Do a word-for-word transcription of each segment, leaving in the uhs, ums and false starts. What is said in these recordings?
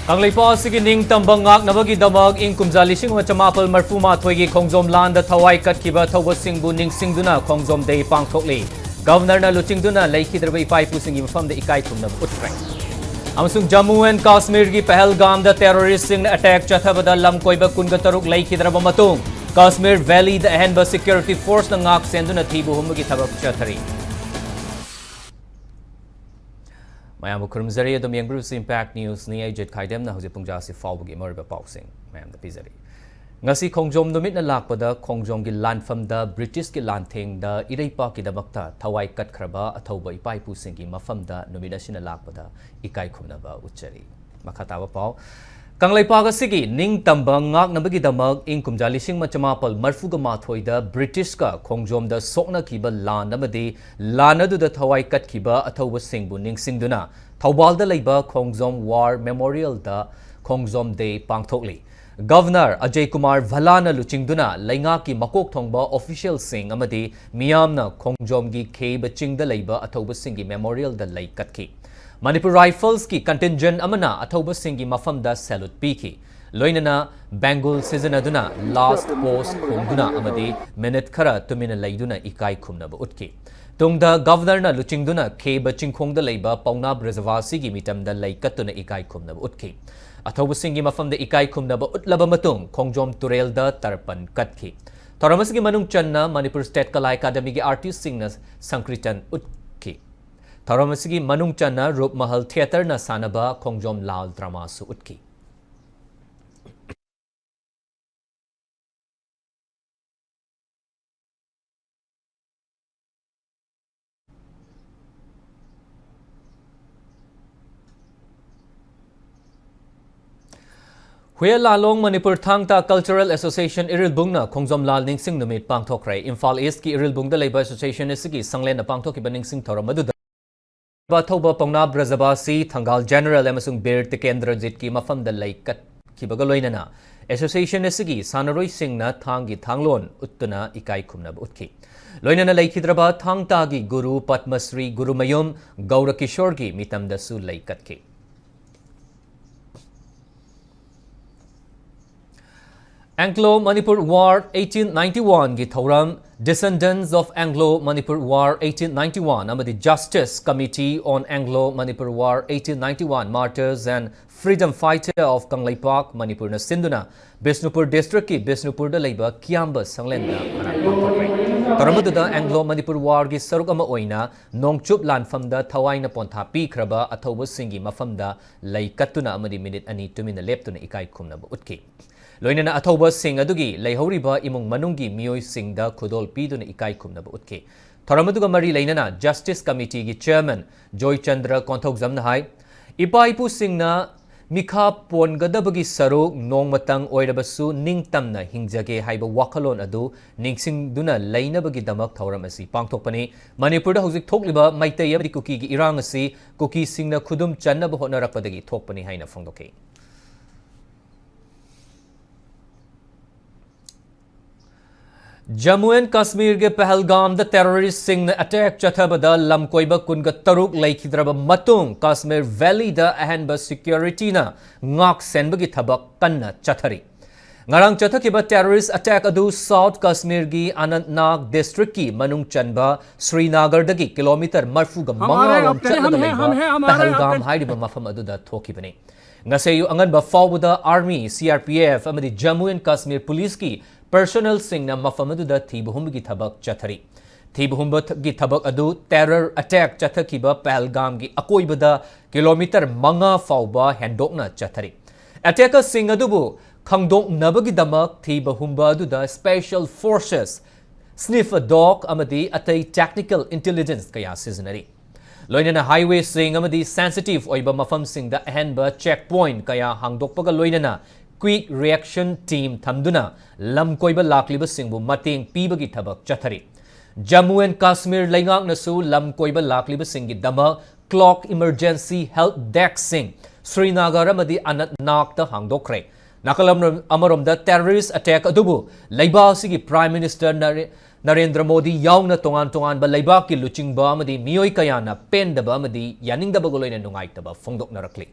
ꯀꯪꯂꯩꯄꯥꯛ ꯑꯁꯤꯒꯤ ꯅꯤꯡꯇꯝꯕ ꯉꯥꯛꯅꯕꯒꯤꯗꯃꯛ ꯏꯪ ꯀꯨꯝꯖꯥ ꯂꯤꯁꯤꯡ ꯑꯃ ꯆꯃꯥꯄꯜ ꯃꯔꯐꯨ ꯃꯥꯊꯣꯏꯒꯤ ꯈꯣꯡꯖꯣꯝ ꯂꯥꯟꯗ ꯊꯋꯥꯏ ꯀꯠꯈꯤꯕ ꯊꯧꯕꯁꯤꯡꯕꯨ ꯅꯤꯡꯁꯤꯡꯗꯨꯅ ꯈꯣꯡꯖꯣꯝ ꯗꯦ ꯄꯥꯡꯊꯣꯛꯂꯤ꯫ ꯒꯕꯔꯅꯔꯅ ꯂꯨꯆꯤꯡꯗꯨꯅ ꯂꯩꯈꯤꯗ꯭ꯔꯕ ꯏꯄꯥ ꯏꯄꯨꯁꯤꯡꯒꯤ ꯃꯐꯝꯗ ꯏꯀꯥꯏ ꯈꯨꯝꯅꯕ ꯎꯠꯈ꯭ꯔꯦ꯫ ꯑꯃꯁꯨꯡ ꯖꯝꯃꯨ ꯑꯦꯟ ꯀꯥꯁꯃꯤꯔꯒꯤ ꯄꯍꯜꯒꯥꯝꯗ ꯇꯦꯔꯣꯔꯤꯁ꯭ꯠꯁꯤꯡꯅ ꯑꯦꯇꯦꯛ ꯆꯠꯊꯕꯗ ꯂꯝ ꯀꯣꯏꯕ ꯀꯨꯟꯒ ꯇꯔꯨꯛ ꯂꯩꯈꯤꯗ꯭ꯔꯕ ꯃꯇꯨꯡ ꯀꯥꯁꯃꯤꯔ ꯚꯦꯂꯤꯗ ꯑꯍꯦꯟꯕ ꯁꯦꯀ꯭ꯌꯨꯔꯤꯇꯤ ꯐꯣꯔꯁꯅ ꯉꯥꯛ ꯁꯦꯟꯗꯨꯅ ꯊꯤꯕ ꯍꯨꯝꯕꯒꯤ ꯊꯕꯛ ꯆꯠꯊꯔꯤ꯫ ꯃꯌꯥꯝꯕꯨ ꯈꯨꯔꯨꯝꯖꯔꯤ꯫ ꯑꯗꯨꯝ ꯌꯦꯡꯕꯤꯔꯤꯕꯁꯤ Impact Newsꯅꯤ꯫ ꯑꯩ ꯖꯤꯠ ꯈꯥꯏꯗꯦꯝꯅ ꯍꯧꯖꯤꯛ ꯄꯨꯡꯖꯥꯁꯤ ꯐꯥꯎꯕꯒꯤ ꯃꯔꯨꯑꯣꯏꯕ ꯄꯥꯎꯁꯤꯡ ꯃꯌꯥꯝꯗ ꯄꯤꯖꯔꯤ꯫ ꯉꯁꯤ ꯈꯣꯡꯖꯣꯝ ꯅꯨꯃꯤꯠꯅ ꯂꯥꯛꯄꯗ ꯈꯣꯡꯖꯣꯝꯒꯤ ꯂꯥꯟꯐꯝꯗ ꯕ꯭ꯔꯤꯇꯤꯁꯀꯤ ꯂꯥꯟꯊꯦꯡꯗ ꯏꯔꯩꯄꯥꯛꯀꯤꯗꯃꯛꯇ ꯊꯋꯥꯏ ꯀꯠꯈ꯭ꯔꯕ ꯑꯊꯧꯕ ꯏꯄꯥ ꯏꯄꯨꯁꯤꯡꯒꯤ ꯃꯐꯝꯗ ꯅꯨꯃꯤꯠ ꯑꯁꯤꯅ ꯂꯥꯛꯄꯗ ꯏꯀꯥꯏ ꯈꯨꯝꯅꯕ ꯎꯠꯆꯔꯤ꯫ ꯃꯈꯥ ꯇꯥꯕ ꯄꯥꯎ꯫ ꯀꯪꯂꯩꯄꯥꯛ ꯑꯁꯤꯒꯤ ꯅꯤꯡꯇꯝꯕ ꯉꯥꯛꯅꯕꯒꯤꯗꯃꯛ ꯏꯪ ꯀꯨꯝꯖꯥ ꯂꯤꯁꯤꯡ ꯑꯃ ꯆꯃꯥꯄꯜ ꯃꯔꯐꯨꯒ ꯃꯥꯊꯣꯏꯗ ꯕ꯭ꯔꯤꯇꯤꯁꯀ ꯈꯣꯡꯖꯣꯝꯗ ꯁꯣꯛꯅꯈꯤꯕ ꯂꯥꯟ ꯑꯃꯗꯤ ꯂꯥꯟ ꯑꯗꯨꯗ ꯊꯋꯥꯏ ꯀꯠꯈꯤꯕ ꯑꯊꯧꯕꯁꯤꯡꯕꯨ ꯅꯤꯡꯁꯤꯡꯗꯨꯅ ꯊꯧꯕꯥꯜꯗ ꯂꯩꯕ ꯈꯣꯡꯖꯣꯝ ꯋꯥꯔ ꯃꯦꯃꯣꯔꯤꯌꯦꯜꯗ ꯈꯣꯡꯖꯣꯝ ꯗꯦ ꯄꯥꯡꯊꯣꯛꯂꯤ꯫ ꯒꯕꯔꯅꯔ ꯑꯖꯌ ꯀꯨꯃꯥꯔ ꯚꯜꯂꯥꯅ ꯂꯨꯆꯤꯡꯗꯨꯅ ꯂꯩꯉꯥꯛꯀꯤ ꯃꯀꯣꯛ ꯊꯣꯡꯕ ꯑꯣꯐꯤꯁꯤꯌꯦꯜꯁꯤꯡ ꯑꯃꯗꯤ ꯃꯤꯌꯥꯝꯅ ꯈꯣꯡꯖꯣꯝꯒꯤ ꯈꯦꯕ ꯆꯤꯡꯗ ꯂꯩꯕ ꯑꯊꯧꯕꯁꯤꯡꯒꯤ ꯃꯦꯃꯣꯔꯤꯌꯦꯜꯗ ꯂꯩ ꯀꯠꯈꯤ꯫ ꯃꯅꯤꯄꯨꯔ ꯔꯥꯏꯐꯜꯁꯀꯤ ꯀꯟꯇꯤꯟꯖꯦꯟꯠ ꯑꯃꯅ ꯑꯊꯧꯕꯁꯤꯡꯒꯤ ꯃꯐꯝꯗ ꯁꯦꯂꯨꯠ ꯄꯤꯈꯤ꯫ ꯂꯣꯏꯅꯅ ꯕꯦꯡꯒꯨꯜ ꯁꯤꯖꯤꯟꯅꯗꯨꯅ ꯂꯥꯁ꯭ꯠ ꯄꯣꯁ ꯈꯣꯡꯗꯨꯅ ꯑꯃꯗꯤ ꯃꯤꯅꯤꯠ ꯈꯔ ꯇꯨꯃꯤꯟꯅ ꯂꯩꯗꯨꯅ ꯏꯀꯥꯏ ꯈꯨꯝꯅꯕ ꯎꯠꯈꯤ꯫ ꯇꯨꯡꯗ ꯒꯕꯔꯅꯔꯅ ꯂꯨꯆꯤꯡꯗꯨꯅ ꯈꯦꯕ ꯆꯤꯡꯈꯣꯡꯗ ꯂꯩꯕ ꯄꯥꯎꯅꯥ ꯕ꯭ꯔꯖꯕꯥꯁꯤꯒꯤ ꯃꯤꯇꯝꯗ ꯂꯩ ꯀꯠꯇꯨꯅ ꯏꯀꯥꯏ ꯈꯨꯝꯅꯕ ꯎꯠꯈꯤ꯫ ꯑꯊꯧꯕꯁꯤꯡꯒꯤ ꯃꯐꯝꯗ ꯏꯀꯥꯏ ꯈꯨꯝꯅꯕ ꯎꯠꯂꯕ ꯃꯇꯨꯡ ꯈꯣꯡꯖꯣꯝ ꯇꯨꯔꯦꯜꯗ ꯇꯔꯄꯟ ꯀꯠꯈꯤ꯫ ꯊꯧꯔꯝ ꯑꯁꯤꯒꯤ ꯃꯅꯨꯡ ꯆꯟꯅ ꯃꯅꯤꯄꯨꯔ ꯁ꯭ꯇꯦꯠ ꯀꯂꯥ ꯑꯦꯀꯥꯗꯃꯤꯒꯤ ꯑꯥꯔꯇꯤꯁ꯭ꯠꯁꯤꯡꯅ ꯁꯪꯀ꯭ꯔꯤꯇꯟ ꯎꯠꯈꯤ꯫ ꯊꯧꯔꯝ ꯑꯁꯤꯒꯤ ꯃꯅꯨꯡ ꯆꯟꯅ ꯔꯨꯞꯃꯍꯜ ꯊꯤꯌꯦꯇꯔꯅ ꯁꯥꯟꯅꯕ ꯈꯣꯡꯖꯣꯝ ꯂꯥꯜ ꯗ꯭ꯔꯃꯥꯁꯨ ꯎꯠꯈꯤ꯫ ꯍꯨꯌꯦꯟ ꯂꯥꯂꯣꯡ ꯃꯅꯤꯄꯨꯔ ꯊꯥꯡ ꯇꯥ ꯀꯜꯆꯔꯦꯜ ꯑꯦꯁꯣꯁꯤꯌꯦꯁꯟ ꯏꯔꯤꯜꯕꯨꯡꯅ ꯈꯣꯡꯖꯣꯝ ꯂꯥꯜ ꯅꯤꯡꯁꯤꯡ ꯅꯨꯃꯤꯠ ꯄꯥꯡꯊꯣꯛꯈ꯭ꯔꯦ꯫ ꯏꯝꯐꯥꯜ ꯏꯁ꯭ꯠꯀꯤ ꯏꯔꯤꯜꯕꯨꯡꯗ ꯂꯩꯕ ꯑꯦꯁꯣꯁꯤꯌꯦꯁꯟ ꯑꯁꯤꯒꯤ ꯁꯪꯂꯦꯟꯗ ꯄꯥꯡꯊꯣꯛꯈꯤꯕ ꯅꯤꯡꯁꯤꯡ ꯊꯧꯔꯝ ꯑꯗꯨꯗ ꯑꯊꯧꯕ ꯄꯥꯎꯅꯥ ꯕ꯭ꯔꯖꯕꯥꯁꯤ, ꯊꯪꯒꯥꯜ ꯖꯦꯅꯔꯦꯜ ꯑꯃꯁꯨꯡ ꯕꯤꯔ ꯇꯤꯀꯦꯟꯗ꯭ꯔꯖꯤꯠꯀꯤ ꯃꯐꯝꯗ ꯂꯩ ꯀꯠꯈꯤꯕꯒ ꯂꯣꯏꯅꯅ ꯑꯦꯁꯣꯁꯤꯌꯦꯁꯟ ꯑꯁꯤꯒꯤ ꯁꯥꯟꯅꯔꯣꯏꯁꯤꯡꯅ ꯊꯥꯡꯒꯤ ꯊꯥꯡꯂꯣꯟ ꯎꯠꯇꯨꯅ ꯏꯀꯥꯏ ꯈꯨꯝꯅꯕ ꯎꯠꯈꯤ꯫ ꯂꯣꯏꯅꯅ ꯂꯩꯈꯤꯗ꯭ꯔꯕ ꯊꯥꯡ ꯇꯥꯒꯤ ꯒꯨꯔꯨ ꯄꯗꯃꯁ꯭ꯔꯤ ꯒꯨꯔꯨꯃꯌꯨꯝ ꯒꯧꯔꯀꯤꯁꯣꯔꯒꯤ ꯃꯤꯇꯝꯗꯁꯨ ꯂꯩ ꯀꯠꯈꯤ꯫ Anglo-Manipur War eighteen ninety-one ꯒꯤ ꯊꯧꯔꯝ, Descendants of Anglo-Manipur War eighteen ninety-one ꯑꯃꯗꯤ Justice Committee on Anglo-Manipur War eighteen ninety-one, Martyrs and Freedom Fighter of Kangleipak, ꯃꯅꯤꯄꯨꯔꯅ ꯁꯤꯟꯗꯨꯅ ꯕꯤꯁꯅꯨꯄꯨꯔ ꯗꯤꯁꯇ꯭ꯔꯤꯛꯀꯤ ꯕꯤꯁꯅꯨꯄꯨꯔꯗ ꯂꯩꯕ ꯀꯤꯌꯥꯝꯕ ꯁꯪꯂꯦꯟꯗ ꯉꯔꯥꯡ ꯄꯥꯡꯊꯣꯛꯈ꯭ꯔꯦ꯫ ꯊꯧꯔꯝ ꯑꯗꯨꯗ Anglo-Manipur War ꯒꯤ ꯁꯔꯨꯛ ꯑꯃ ꯑꯣꯏꯅ ꯅꯣꯡꯆꯨꯞ ꯂꯥꯟꯐꯝꯗ ꯊꯋꯥꯏꯅ ꯄꯣꯟꯊꯥ ꯄꯤꯈ꯭ꯔꯕ ꯑꯊꯧꯕꯁꯤꯡꯒꯤ ꯃꯐꯝꯗ ꯂꯩ ꯀꯠꯇꯨꯅ ꯑꯃꯗꯤ ꯃꯤꯅꯤꯠ ꯑꯅꯤ ꯇꯨꯃꯤꯟꯅ ꯂꯦꯞꯇꯨꯅ ꯏꯀꯥꯏ ꯈꯨꯝꯅꯕ ꯎꯠꯈꯤ꯫ ꯂꯣꯏꯅꯅ ꯑꯊꯧꯕꯁꯤꯡ ꯑꯗꯨꯒꯤ ꯂꯩꯍꯧꯔꯤꯕ ꯏꯃꯨꯡ ꯃꯅꯨꯡꯒꯤ ꯃꯤꯑꯣꯏꯁꯤꯡꯗ ꯈꯨꯗꯣꯜ ꯄꯤꯗꯨꯅ ꯏꯀꯥꯏ ꯈꯨꯝꯅꯕ ꯎꯠꯈꯤ꯫ ꯊꯧꯔꯝ ꯑꯗꯨꯒ ꯃꯔꯤ ꯂꯩꯅꯅ Justice Committee ꯒꯤ Chairman ꯖꯣꯏꯆꯟꯗ꯭ꯔ ꯀꯣꯟꯊꯧꯖꯝꯅ ꯍꯥꯏ, ꯏꯄꯥ ꯏꯄꯨꯁꯤꯡꯅ ꯃꯤꯈꯥ ꯄꯣꯟꯒꯗꯕꯒꯤ ꯁꯔꯨꯛ ꯅꯣꯡꯃꯇꯪ ꯑꯣꯏꯔꯕꯁꯨ ꯅꯤꯡꯇꯝꯅ ꯍꯤꯡꯖꯒꯦ ꯍꯥꯏꯕ ꯋꯥꯈꯜꯂꯣꯟ ꯑꯗꯨ ꯅꯤꯡꯁꯤꯡꯗꯨꯅ ꯂꯩꯅꯕꯒꯤꯗꯃꯛ ꯊꯧꯔꯝ ꯑꯁꯤ ꯄꯥꯡꯊꯣꯛꯄꯅꯤ꯫ ꯃꯅꯤꯄꯨꯔꯗ ꯍꯧꯖꯤꯛ ꯊꯣꯛꯂꯤꯕ ꯃꯩꯇꯩ ꯑꯃꯗꯤ ꯀꯨꯀꯤꯒꯤ ꯏꯔꯥꯡ ꯑꯁꯤ ꯀꯨꯀꯤꯁꯤꯡꯅ ꯈꯨꯗꯨꯝ ꯆꯟꯅꯕ ꯍꯣꯠꯅꯔꯛꯄꯗꯒꯤ ꯊꯣꯛꯄꯅꯤ ꯍꯥꯏꯅ ꯐꯣꯡꯗꯣꯛꯈꯤ꯫ ꯖꯝꯃꯨ ꯑꯦꯟ ꯀꯥꯁꯃꯤꯔꯒꯤ ꯄꯍꯜꯒꯥꯝꯗ ꯇꯦꯔꯣꯔꯤꯁ꯭ꯠꯁꯤꯡꯅ ꯑꯦꯇꯦꯛ ꯆꯠꯊꯕꯗ ꯂꯝꯀꯣꯏꯕ ꯀꯨꯟꯒ ꯇꯔꯨꯛ ꯂꯩꯈꯤꯗ꯭ꯔꯕ ꯃꯇꯨꯡ, ꯀꯥꯁꯃꯤꯔ ꯚꯦꯂꯤꯗ ꯑꯍꯦꯟꯕ ꯁꯦꯀ꯭ꯌꯨꯔꯤꯇꯤꯅ ꯉꯥꯛ ꯁꯦꯟꯕꯒꯤ ꯊꯕꯛ ꯀꯟꯅ ꯆꯠꯊꯔꯤ꯫ ꯉꯔꯥꯡ ꯆꯠꯊꯈꯤꯕ ꯇꯦꯔꯣꯔꯤꯁ꯭ꯠ ꯑꯦꯇꯦꯛ ꯑꯗꯨ ꯁꯥꯎꯊ ꯀꯥꯁꯃꯤꯔꯒꯤ ꯑꯅꯟꯠꯅꯥꯒ ꯗꯤꯁꯇ꯭ꯔꯤꯛꯀꯤ ꯃꯅꯨꯡ ꯆꯟꯕ ꯁ꯭ꯔꯤꯅꯥꯒꯔꯗꯒꯤ ꯀꯤꯂꯣꯃꯤꯇꯔ ꯃꯔꯤꯐꯨꯒ ꯃꯉꯥ ꯔꯣꯝ ꯆꯠꯂꯒ ꯂꯩꯕ ꯄꯍꯜꯒꯥꯝ ꯍꯥꯏꯔꯤꯕ ꯃꯐꯝ ꯑꯗꯨꯗ ꯊꯣꯛꯈꯤꯕꯅꯤ꯫ ꯉꯁꯤ ꯑꯌꯨꯛ ꯑꯉꯟꯕ ꯐꯥꯎꯕꯗ army, C R P F ꯑꯃꯗꯤ ꯖꯝꯃꯨ ꯑꯦꯟ ꯀꯥꯁꯃꯤꯔ ꯄꯨꯂꯤꯁꯀꯤ ꯄꯔꯁꯣꯅꯦꯜꯁꯤꯡꯅ ꯃꯐꯝ ꯑꯗꯨꯗ ꯊꯤꯕ ꯍꯨꯝꯕꯒꯤ ꯊꯕꯛ ꯆꯠꯊꯔꯤ꯫ ꯊꯤꯕ ꯍꯨꯝꯕꯒꯤ ꯊꯕꯛ ꯑꯗꯨ ꯇꯦꯔꯔ ꯑꯦꯇꯦꯛ ꯆꯠꯊꯈꯤꯕ ꯄꯍꯜꯒꯥꯝꯒꯤ ꯑꯀꯣꯏꯕꯗ ꯀꯤꯂꯣꯃꯤꯇꯔ ꯃꯉꯥ ꯐꯥꯎꯕ ꯍꯦꯟꯗꯣꯛꯅ ꯆꯠꯊꯔꯤ꯫ ꯑꯦꯇꯦꯀꯔꯁꯤꯡ ꯑꯗꯨꯕꯨ ꯈꯪꯗꯣꯛꯅꯕꯒꯤꯗꯃꯛ ꯊꯤꯕ ꯍꯨꯝꯕ ꯑꯗꯨꯗ ꯁ꯭ꯄꯦꯁꯦꯜ ꯐꯣꯔꯁꯦꯁ, ꯁ꯭ꯅꯤꯐꯔ ꯗꯣꯒ ꯑꯃꯗꯤ ꯑꯇꯩ ꯇꯦꯛꯅꯤꯀꯦꯜ ꯏꯟꯇꯦꯂꯤꯖꯦꯟꯁ ꯀꯌꯥ ꯁꯤꯖꯤꯟꯅꯔꯤ꯫ ꯂꯣꯏꯅꯅ ꯍꯥꯏꯋꯦꯁꯤꯡ ꯑꯃꯗꯤ ꯁꯦꯟꯁꯤꯇꯤꯚ ꯑꯣꯏꯕ ꯃꯐꯝꯁꯤꯡꯗ ꯑꯍꯦꯟꯕ ꯆꯦꯛ ꯄꯣꯏꯟꯠ ꯀꯌꯥ ꯍꯥꯡꯗꯣꯛꯄꯒ ꯂꯣꯏꯅꯅ ꯀ꯭ꯋꯤꯛ ꯔꯤꯑꯦꯛꯁꯟ ꯇꯤꯝ ꯊꯝꯗꯨꯅ ꯂꯝ ꯀꯣꯏꯕ ꯂꯥꯛꯂꯤꯕꯁꯤꯡꯕꯨ ꯃꯇꯦꯡ ꯄꯤꯕꯒꯤ ꯊꯕꯛ ꯆꯠꯊꯔꯤ꯫ ꯖꯝꯃꯨ ꯑꯦꯟ ꯀꯥꯁꯃꯤꯔ ꯂꯩꯉꯥꯛꯅꯁꯨ ꯂꯝ ꯀꯣꯏꯕ ꯂꯥꯛꯂꯤꯕꯁꯤꯡꯒꯤꯗꯃꯛ ꯀ꯭ꯂꯣꯛ ꯏꯃꯔꯖꯦꯟꯁꯤ ꯍꯦꯜꯞ ꯗꯦꯁ꯭ꯛꯁꯤꯡ ꯁ꯭ꯔꯤꯅꯥꯒꯔ ꯑꯃꯗꯤ ꯑꯅꯟꯠꯅꯥꯒꯇ ꯍꯥꯡꯗꯣꯛꯈ꯭ꯔꯦ꯫ ꯅꯥꯀꯜ ꯑꯃꯔꯣꯝ-, ꯑꯃꯔꯣꯝꯗ ꯇꯦꯔꯣꯔꯤꯁ꯭ꯠ ꯑꯦꯇꯦꯛ ꯑꯗꯨꯕꯨ ꯂꯩꯕꯥꯛ ꯑꯁꯤꯒꯤ ꯄ꯭ꯔꯥꯏꯝ ꯃꯤꯅꯤꯁꯇꯔ ꯅꯔꯦ-, ꯅꯔꯦꯟꯗ꯭ꯔ ꯃꯣꯗꯤ ꯌꯥꯎꯅ ꯇꯣꯉꯥꯟ ꯇꯣꯉꯥꯟꯕ ꯂꯩꯕꯥꯛꯀꯤ ꯂꯨꯆꯤꯡꯕ ꯑꯃꯗꯤ ꯃꯤꯑꯣꯏ ꯀꯌꯥꯅ ꯄꯦꯟꯗꯕ ꯑꯃꯗꯤ ꯌꯥꯅꯤꯡꯗꯕꯒ ꯂꯣꯏꯅ ꯅꯨꯡꯉꯥꯏꯇꯕ ꯐꯣꯡꯗꯣꯛꯅꯔꯛꯂꯤ꯫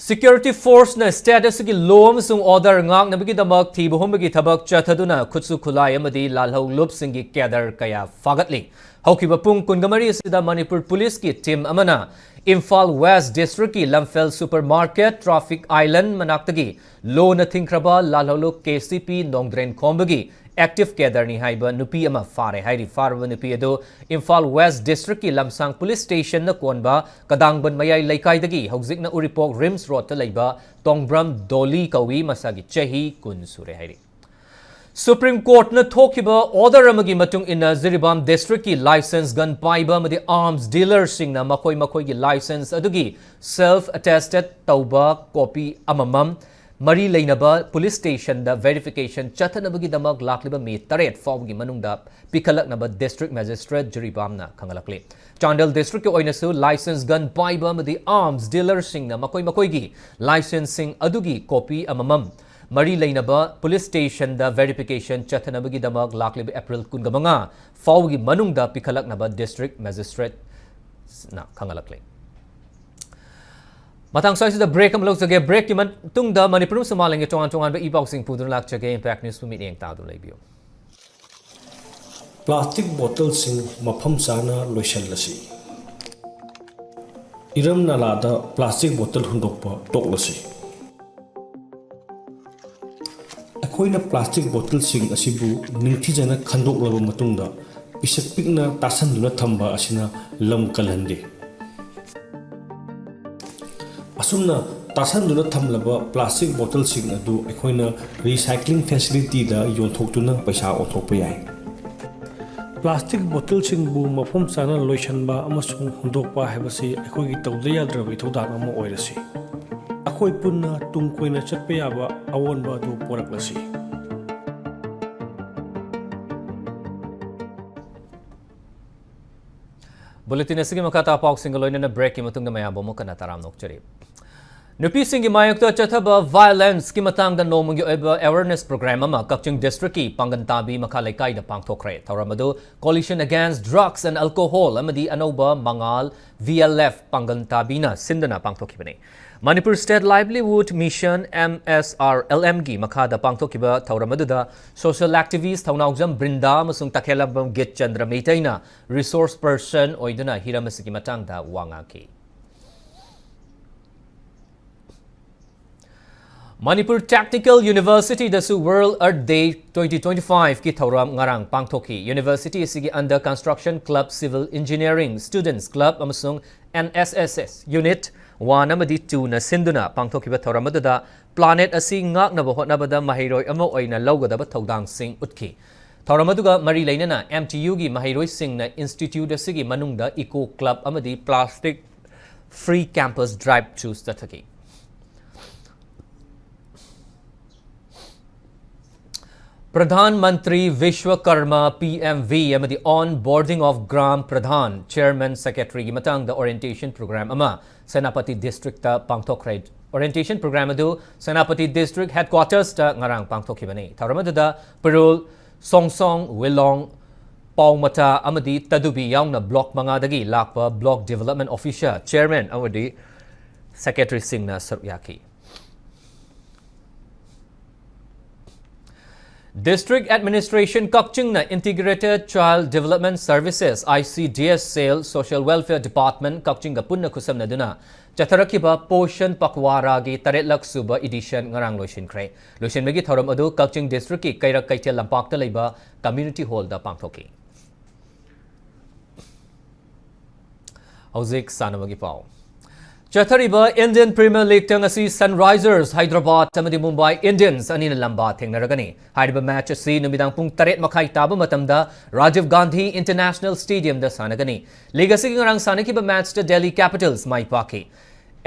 Security force ꯅ state ꯑꯁꯤꯒꯤ law ꯑꯃꯁꯨꯡ order ꯉꯥꯛꯅꯕꯒꯤꯗꯃꯛ ꯊꯤꯕ ꯍꯨꯝꯕꯒꯤ ꯊꯕꯛ ꯆꯠꯊꯗꯨꯅ ꯈꯨꯠꯁꯨ ꯈꯨꯠꯂꯥꯏ ꯑꯃꯗꯤ ꯂꯥꯜꯍꯧꯂꯨꯞꯁꯤꯡꯒꯤ cadre ꯀꯌꯥ ꯐꯥꯒꯠꯂꯤ꯫ ꯍꯧꯈꯤꯕ ꯄꯨꯡ ꯀꯨꯟꯃꯔꯤ ꯑꯁꯤꯗ ꯃꯅꯤꯄꯨꯔ ꯄꯨꯂꯤꯁꯀꯤ team ꯑꯃꯅ ꯏꯝꯐꯥꯜ West District ꯀꯤ ꯂꯝꯐꯦꯜ supermarket traffic island ꯃꯅꯥꯛꯇꯒꯤ law ꯅ ꯊꯤꯡꯈ꯭ꯔꯕ ꯂꯥꯜꯍꯧꯂꯨꯞ KCP ꯅꯣꯡꯗ꯭ꯔꯦꯟ ꯈꯣꯝꯕꯒꯤ active cadre ꯅꯤ ꯍꯥꯏꯕ ꯅꯨꯄꯤ ꯑꯃ ꯐꯥꯔꯦ ꯍꯥꯏꯔꯤ꯫ ꯐꯥꯔꯕ ꯅꯨꯄꯤ ꯑꯗꯨ ꯏꯝꯐꯥꯜ West District ꯀꯤ ꯂꯝꯁꯥꯡ police station ꯅ ꯀꯣꯟꯕ ꯀꯗꯥꯡꯕꯟ ꯃꯌꯥꯏ ꯂꯩꯀꯥꯏꯗꯒꯤ ꯍꯧꯖꯤꯛꯅ ꯎꯔꯤꯄꯣꯛ RIMS road ꯇ ꯂꯩꯕ ꯇꯣꯡꯕ꯭ꯔꯝ ꯗꯣꯂꯤ ꯀꯧꯏ, ꯃꯁꯥꯒꯤ ꯆꯍꯤ ꯀꯨꯟ ꯁꯨꯔꯦ ꯍꯥꯏꯔꯤ꯫ Supreme Court ꯅ ꯊꯣꯛꯈꯤꯕ order ꯑꯃꯒꯤ ꯃꯇꯨꯡ ꯏꯟꯅ ꯖꯤꯔꯤꯕꯥꯝ district ꯀꯤ licensed gun ꯄꯥꯏꯕ ꯑꯃꯗꯤ arms dealer ꯁꯤꯡꯅ ꯃꯈꯣꯏ ꯃꯈꯣꯏꯒꯤ licence ꯑꯗꯨꯒꯤ self attested ꯇꯧꯕ copy ꯑꯃꯃꯝ ꯃꯔꯤ ꯂꯩꯅꯕ police station ꯗ verification ꯆꯠꯊꯅꯕꯒꯤꯗꯃꯛ ꯂꯥꯛꯂꯤꯕ ꯃꯦ ꯇꯔꯦꯠ ꯐꯥꯎꯕꯒꯤ ꯃꯅꯨꯡꯗ ꯄꯤꯈꯠꯂꯛꯅꯕ district magistrate ꯖꯤꯔꯤꯕꯥꯝꯅ ꯈꯪꯍꯜꯂꯛꯂꯤ꯫ ꯆꯥꯟꯗꯦꯜ district ꯀꯤ ꯑꯣꯏꯅꯁꯨ licensed gun ꯄꯥꯏꯕ ꯑꯃꯗꯤ arms dealer ꯁꯤꯡꯅ ꯃꯈꯣꯏ ꯃꯈꯣꯏꯒꯤ licence ꯁꯤꯡ ꯑꯗꯨꯒꯤ copy ꯑꯃꯃꯝ ꯃꯔꯤ ꯂꯩꯅꯕ police station ꯗ verification ꯆꯠꯊꯅꯕꯒꯤꯗꯃꯛ ꯂꯥꯛꯂꯤꯕ April ꯀꯨꯟꯃꯉꯥ ꯐꯥꯎꯕꯒꯤ ꯃꯅꯨꯡꯗ ꯄꯤꯈꯠꯂꯛꯅꯕ district magistrate ꯅ ꯈꯪꯍꯜꯂꯛꯂꯤ꯫ ꯃꯇꯥꯡ ꯁ꯭ꯋꯥꯏꯁꯤꯗ break ꯑꯃ ꯂꯧꯖꯒꯦ꯫ Break ꯀꯤ ꯃꯇꯨꯡꯗ ꯃꯅꯤꯄꯨꯔ ꯑꯃꯁꯨꯡ ꯃꯥꯂꯦꯝꯒꯤ ꯇꯣꯉꯥꯟ ꯇꯣꯉꯥꯟꯕ ꯏ ꯄꯥꯎꯁꯤꯡ ꯄꯨꯗꯨꯅ ꯂꯥꯛꯆꯒꯦ꯫ Impact News ꯄꯨ ꯃꯤꯠꯌꯦꯡ ꯇꯥꯗꯨꯅ ꯂꯩꯕꯤꯌꯨ꯫ Plastic bottle ꯁꯤꯡ ꯃꯐꯝ ꯆꯥꯅ ꯂꯣꯏꯁꯤꯜꯂꯁꯤ꯫ ꯏꯔꯝ ꯅꯂꯥꯗ plastic bottle ꯍꯨꯟꯗꯣꯛꯄ ꯇꯣꯛꯂꯁꯤ꯫ ꯑꯩꯈꯣꯏꯅ plastic bottle ꯁꯤꯡ ꯑꯁꯤꯕꯨ ꯅꯤꯡꯊꯤꯖꯅ ꯈꯟꯗꯣꯛꯂꯕ ꯃꯇꯨꯡꯗ, ꯄꯤꯁꯛ ꯄꯤꯛꯅ ꯇꯥꯁꯟꯗꯨꯅ ꯊꯝꯕ ꯑꯁꯤꯅ ꯂꯝ ꯀꯜꯍꯟꯗꯦ꯫ ꯑꯁꯨꯝꯅ ꯇꯥꯁꯟꯗꯨꯅ ꯊꯝꯂꯕ plastic bottle ꯁꯤꯡ ꯑꯗꯨ ꯑꯩꯈꯣꯏꯅ recycling facility ꯗ ꯌꯣꯟꯊꯣꯛꯇꯨꯅ ꯄꯩꯁꯥ ꯑꯣꯟꯊꯣꯛꯄ ꯌꯥꯏ꯫ Plastic bottle ꯁꯤꯡꯕꯨ ꯃꯐꯝ ꯆꯥꯅ ꯂꯣꯏꯁꯤꯟꯕ ꯑꯃꯁꯨꯡ ꯍꯨꯟꯗꯣꯛꯄ ꯍꯥꯏꯕꯁꯤ ꯑꯩꯈꯣꯏꯒꯤ ꯇꯧꯗ ꯌꯥꯗ꯭ꯔꯕ ꯏꯊꯧꯗꯥꯡ ꯑꯃ ꯑꯣꯏꯔꯁꯤ꯫ ꯑꯩꯈꯣꯏ ꯄꯨꯟꯅ ꯇꯨꯡ ꯀꯣꯏꯅ ꯆꯠꯄ ꯌꯥꯕ ꯑꯑꯣꯟꯕ ꯑꯗꯨ ꯄꯨꯔꯛꯂꯁꯤ꯫ Bulletin ꯑꯁꯤꯒꯤ ꯃꯈꯥ ꯇꯥꯕ ꯄꯥꯎꯁꯤꯡꯒ ꯂꯣꯏꯅꯅ break ꯀꯤ ꯃꯇꯨꯡꯗ ꯃꯌꯥꯝꯕꯨ ꯑꯃꯨꯛ ꯍꯟꯅ ꯇꯔꯥꯝꯅ ꯑꯣꯛꯆꯔꯤ꯫ ꯅꯨꯄꯤꯁꯤꯡꯒꯤ ꯃꯥꯌꯣꯛꯇ ꯆꯠꯊꯕ violence ꯀꯤ ꯃꯇꯥꯡꯗ ꯅꯣꯡꯃꯒꯤ ꯑꯣꯏꯕ awareness program ꯑꯃ ꯀꯛꯆꯤꯡ district ꯀꯤ ꯄꯥꯡꯒꯟ ꯇꯥꯕꯤ ꯃꯈꯥ ꯂꯩꯀꯥꯏꯗ ꯄꯥꯡꯊꯣꯛꯈ꯭ꯔꯦ꯫ ꯊꯧꯔꯝ ꯑꯗꯨ Coalition Against Drugs and Alcohol ꯑꯃꯗꯤ ꯑꯅꯧꯕ ꯃꯉꯥꯜ, V L F, ꯄꯥꯡꯒꯟ ꯇꯥꯕꯤꯅ ꯁꯤꯟꯗꯨꯅ ꯄꯥꯡꯊꯣꯛꯈꯤꯕꯅꯤ꯫ Manipur State Livelihood Mission, M S R L M ꯒꯤ ꯃꯈꯥꯗ ꯄꯥꯡꯊꯣꯛꯈꯤꯕ ꯊꯧꯔꯝ ꯑꯗꯨꯗ social activist ꯊꯧꯅꯥꯎꯖꯝ ꯕ꯭ꯔꯤꯟꯗꯥ ꯑꯃꯁꯨꯡ ꯇꯈꯦꯜꯂꯝꯕꯝ ꯒꯤꯠꯆꯟꯗ꯭ꯔ ꯃꯩꯇꯩꯅ resource person ꯑꯣꯏꯗꯨꯅ ꯍꯤꯔꯝ ꯑꯁꯤꯒꯤ ꯃꯇꯥꯡꯗ ꯋꯥ ꯉꯥꯡꯈꯤ꯫ Manipur Technical University ꯗꯁꯨ World Earth Day twenty twenty-five ꯀꯤ ꯊꯧꯔꯝ ꯉꯔꯥꯡ ꯄꯥꯡꯊꯣꯛꯈꯤ꯫ University ꯑꯁꯤꯒꯤ under construction club civil engineering students club ꯑꯃꯁꯨꯡ N S S S unit one ꯑꯃꯗꯤ two ꯅ ꯁꯤꯟꯗꯨꯅ ꯄꯥꯡꯊꯣꯛꯈꯤꯕ ꯊꯧꯔꯝ ꯑꯗꯨꯗ planet ꯑꯁꯤ ꯉꯥꯛꯅꯕ ꯍꯣꯠꯅꯕꯗ ꯃꯍꯩꯔꯣꯏ ꯑꯃ ꯑꯣꯏꯅ ꯂꯧꯒꯗꯕ ꯊꯧꯗꯥꯡꯁꯤꯡ ꯎꯠꯈꯤ꯫ ꯊꯧꯔꯝ ꯑꯗꯨꯒ ꯃꯔꯤ ꯂꯩꯅꯅ M T U ꯒꯤ ꯃꯍꯩꯔꯣꯏꯁꯤꯡꯅ institute ꯑꯁꯤꯒꯤ ꯃꯅꯨꯡꯗ eco club ꯑꯃꯗꯤ plastic free campus drive ꯁꯨ ꯆꯠꯊꯈꯤ꯫ Pradhan Mantri Vishwakarma, P M V, ꯑꯃꯗꯤ On Boarding of Gram Pradhan, Chairman, Secretary ꯒꯤ ꯃꯇꯥꯡꯗ orientation program ꯑꯃ ꯁꯦꯅꯥꯄꯇꯤ district ꯇ ꯄꯥꯡꯊꯣꯛꯈ꯭ꯔꯦ꯫ Orientation program ꯑꯗꯨ ꯁꯦꯅꯥꯄꯇꯤ district headquarters ꯇ ꯉꯔꯥꯡ ꯄꯥꯡꯊꯣꯛꯈꯤꯕꯅꯤ꯫ ꯊꯧꯔꯝ ꯑꯗꯨꯗ ꯄꯔꯨꯜ, ꯁꯣꯡꯁꯣꯡ, ꯋꯤꯂꯣꯡ, ꯄꯥꯎꯃꯇꯥ ꯑꯃꯗꯤ ꯇꯗꯨꯕꯤ ꯌꯥꯎꯅ block ꯃꯉꯥꯗꯒꯤ ꯂꯥꯛꯄ block development officer, chairman ꯑꯃꯗꯤ secretary ꯁꯤꯡꯅ ꯁꯔꯨꯛ ꯌꯥꯈꯤ꯫ District Administration ꯀꯛꯆꯤꯡꯅ Integrated Child Development Services, I C D S cell, Social Welfare Department ꯀꯛꯆꯤꯡꯒ ꯄꯨꯟꯅ ꯈꯨꯠꯁꯝꯅꯗꯨꯅ ꯆꯠꯊꯔꯛꯈꯤꯕ Poshan Pakhwara ꯒꯤ ꯇꯔꯦꯠꯂꯛ ꯁꯨꯕ edition ꯉꯔꯥꯡ ꯂꯣꯏꯁꯤꯟꯈ꯭ꯔꯦ꯫ ꯂꯣꯏꯁꯤꯟꯕꯒꯤ ꯊꯧꯔꯝ ꯑꯗꯨ ꯀꯛꯆꯤꯡ district ꯀꯤ ꯀꯩꯔꯛ ꯀꯩꯊꯦꯜ ꯂꯝꯄꯥꯛꯇ ꯂꯩꯕ community hall ꯗ ꯄꯥꯡꯊꯣꯛꯈꯤ꯫ ꯍꯧꯖꯤꯛ ꯁꯥꯟꯅꯕꯒꯤ ꯄꯥꯎ꯫ ꯆꯠꯊꯔꯤꯕ Indian Premier League ꯇ ꯉꯁꯤ Sunrisers Hyderabad ꯑꯃꯗꯤ Mumbai Indians ꯑꯅꯤꯅ ꯂꯝꯕꯥ ꯊꯦꯡꯅꯔꯒꯅꯤ꯫ ꯍꯥꯏꯔꯤꯕ match ꯑꯁꯤ ꯅꯨꯃꯤꯗꯥꯡ ꯄꯨꯡ ꯇꯔꯦꯠ ꯃꯈꯥꯏ ꯇꯥꯕ ꯃꯇꯝꯗ Rajiv Gandhi International Stadium ꯗ ꯁꯥꯟꯅꯒꯅꯤ꯫ League ꯑꯁꯤꯒꯤ ꯉꯔꯥꯡ ꯁꯥꯟꯅꯈꯤꯕ match ꯇ Delhi Capitals ꯃꯥꯏ ꯄꯥꯛꯈꯤ꯫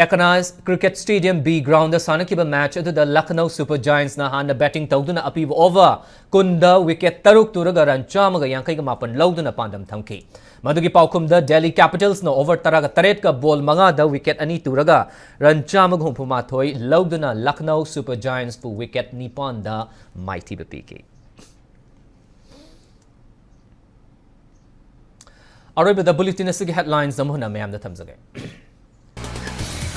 ꯑꯦꯀꯅꯥꯏꯖ ꯀ꯭ꯔꯤꯀꯦꯠ ꯁ꯭ꯇꯦꯗꯤꯌꯝ B ground ꯗ ꯁꯥꯟꯅꯈꯤꯕ ꯃꯦꯆ ꯑꯗꯨꯗ ꯂꯈꯅꯧ ꯁꯨꯄꯔ ꯖꯥꯏꯟꯁꯅ ꯍꯥꯟꯅ ꯕꯦꯇꯤꯡ ꯇꯧꯗꯨꯅ ꯑꯄꯤꯕ ꯑꯣꯚꯔ ꯀꯨꯟꯗ ꯋꯤꯀꯦꯠ ꯇꯔꯨꯛ ꯇꯨꯔꯒ ꯔꯟ ꯆꯥꯝꯃꯒ ꯌꯥꯡꯈꯩꯒ ꯃꯥꯄꯟ ꯂꯧꯗꯨꯅ ꯄꯥꯟꯗꯝ ꯊꯝꯈꯤ꯫ ꯃꯗꯨꯒꯤ ꯄꯥꯎꯈꯨꯝꯗ ꯗꯦꯜꯂꯤ ꯀꯦꯄꯤꯇꯜꯁꯅ ꯑꯣꯚꯔ ꯇꯔꯥꯒ ꯇꯔꯦꯠꯀ ꯕꯣꯜ ꯃꯉꯥꯗ ꯋꯤꯀꯦꯠ ꯑꯅꯤ ꯇꯨꯔꯒ ꯔꯟ ꯆꯥꯝꯃꯒ ꯍꯨꯝꯐꯨ ꯃꯥꯊꯣꯏ ꯂꯧꯗꯨꯅ ꯂꯈꯅꯧ ꯁꯨꯄꯔ ꯖꯥꯏꯟꯁꯄꯨ ꯋꯤꯀꯦꯠ ꯅꯤꯄꯥꯟꯗ ꯃꯥꯏꯊꯤꯕ ꯄꯤꯈꯤ꯫ ꯑꯔꯣꯏꯕꯗ ꯕꯨꯂꯦꯇꯤꯟ ꯑꯁꯤꯒꯤ ꯍꯦꯗꯂꯥꯏꯟꯁ ꯑꯃꯨꯛ ꯍꯟꯅ ꯃꯌꯥꯝꯗ ꯊꯝꯖꯒꯦ꯫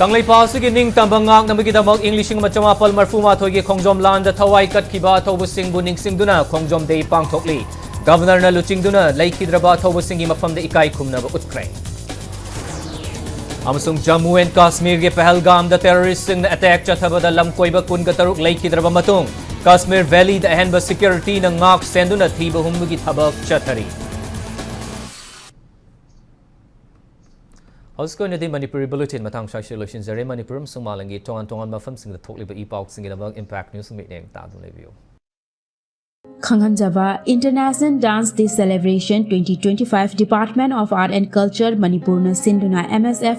ꯀꯪꯂꯩꯄꯥꯛ ꯑꯁꯤꯒꯤ ꯅꯤꯡꯇꯝꯕ ꯉꯥꯛꯅꯕꯒꯤꯗꯃꯛ ꯏꯪ ꯂꯤꯁꯤꯡ ꯑꯃ ꯆꯃꯥꯄꯜ ꯃꯔꯐꯨ ꯃꯥꯊꯣꯏꯒꯤ ꯈꯣꯡꯖꯣꯝ ꯂꯥꯟꯗ ꯊꯋꯥꯏ ꯀꯠꯈꯤꯕ ꯑꯊꯧꯕꯁꯤꯡꯕꯨ ꯅꯤꯡꯁꯤꯡꯗꯨꯅ ꯈꯣꯡꯖꯣꯝ ꯗꯦ ꯄꯥꯡꯊꯣꯛꯂꯤ꯫ ꯒꯕꯔꯅꯔꯅ ꯂꯨꯆꯤꯡꯗꯨꯅ ꯂꯩꯈꯤꯗ꯭ꯔꯕ ꯑꯊꯧꯕꯁꯤꯡꯒꯤ ꯃꯐꯝꯗ ꯏꯀꯥꯏ ꯈꯨꯝꯅꯕ ꯎꯠꯈ꯭ꯔꯦ꯫ ꯑꯃꯁꯨꯡ ꯖꯝꯃꯨ ꯑꯦꯟ ꯀꯥꯁꯃꯤꯔꯒꯤ ꯄꯍꯜꯒꯥꯝꯗ ꯇꯦꯔꯣꯔꯤꯁ꯭ꯠꯁꯤꯡꯅ ꯑꯦꯇꯦꯛ ꯆꯠꯊꯕꯗ ꯂꯝꯀꯣꯏꯕ ꯀꯨꯟꯒ ꯇꯔꯨꯛ ꯂꯩꯈꯤꯗ꯭ꯔꯕ ꯃꯇꯨꯡ, ꯀꯥꯁꯃꯤꯔ ꯚꯦꯂꯤꯗ ꯑꯍꯦꯟꯕ ꯁꯦꯀ꯭ꯌꯨꯔꯤꯇꯤꯅ ꯉꯥꯛ ꯁꯦꯟꯗꯨꯅ ꯊꯤꯕ ꯍꯨꯝꯕꯒꯤ ꯊꯕꯛ ꯆꯠꯊꯔꯤ꯫ ꯍꯧꯖꯤꯛꯀꯤ ꯑꯣꯏꯅꯗꯤ ꯃꯅꯤꯄꯨꯔꯤ ꯕꯨꯂꯦꯇꯤꯟ ꯃꯇꯥꯡ ꯁ꯭ꯋꯥꯏꯁꯤꯗ ꯂꯣꯏꯁꯤꯟꯖꯔꯦ꯫ ꯃꯅꯤꯄꯨꯔ ꯑꯃꯁꯨꯡ ꯃꯥꯂꯦꯝꯒꯤ ꯇꯣꯉꯥꯟ ꯇꯣꯉꯥꯟꯕ ꯃꯐꯝꯁꯤꯡꯗ ꯊꯣꯛꯂꯤꯕ ꯏ ꯄꯥꯎꯁꯤꯡꯒꯤꯗꯃꯛ ꯏꯝꯄꯦꯛ ꯅ꯭ꯌꯨꯁ ꯃꯤꯠꯌꯦꯡ ꯇꯥꯗꯨꯅ ꯂꯩꯕꯤꯌꯨ꯫ ꯈꯪꯍꯟꯖꯕ, International Dance Day Celebration twenty twenty-five, Department of Art and Culture, ꯃꯅꯤꯄꯨꯔꯅ ꯁꯤꯟꯗꯨꯅ M S F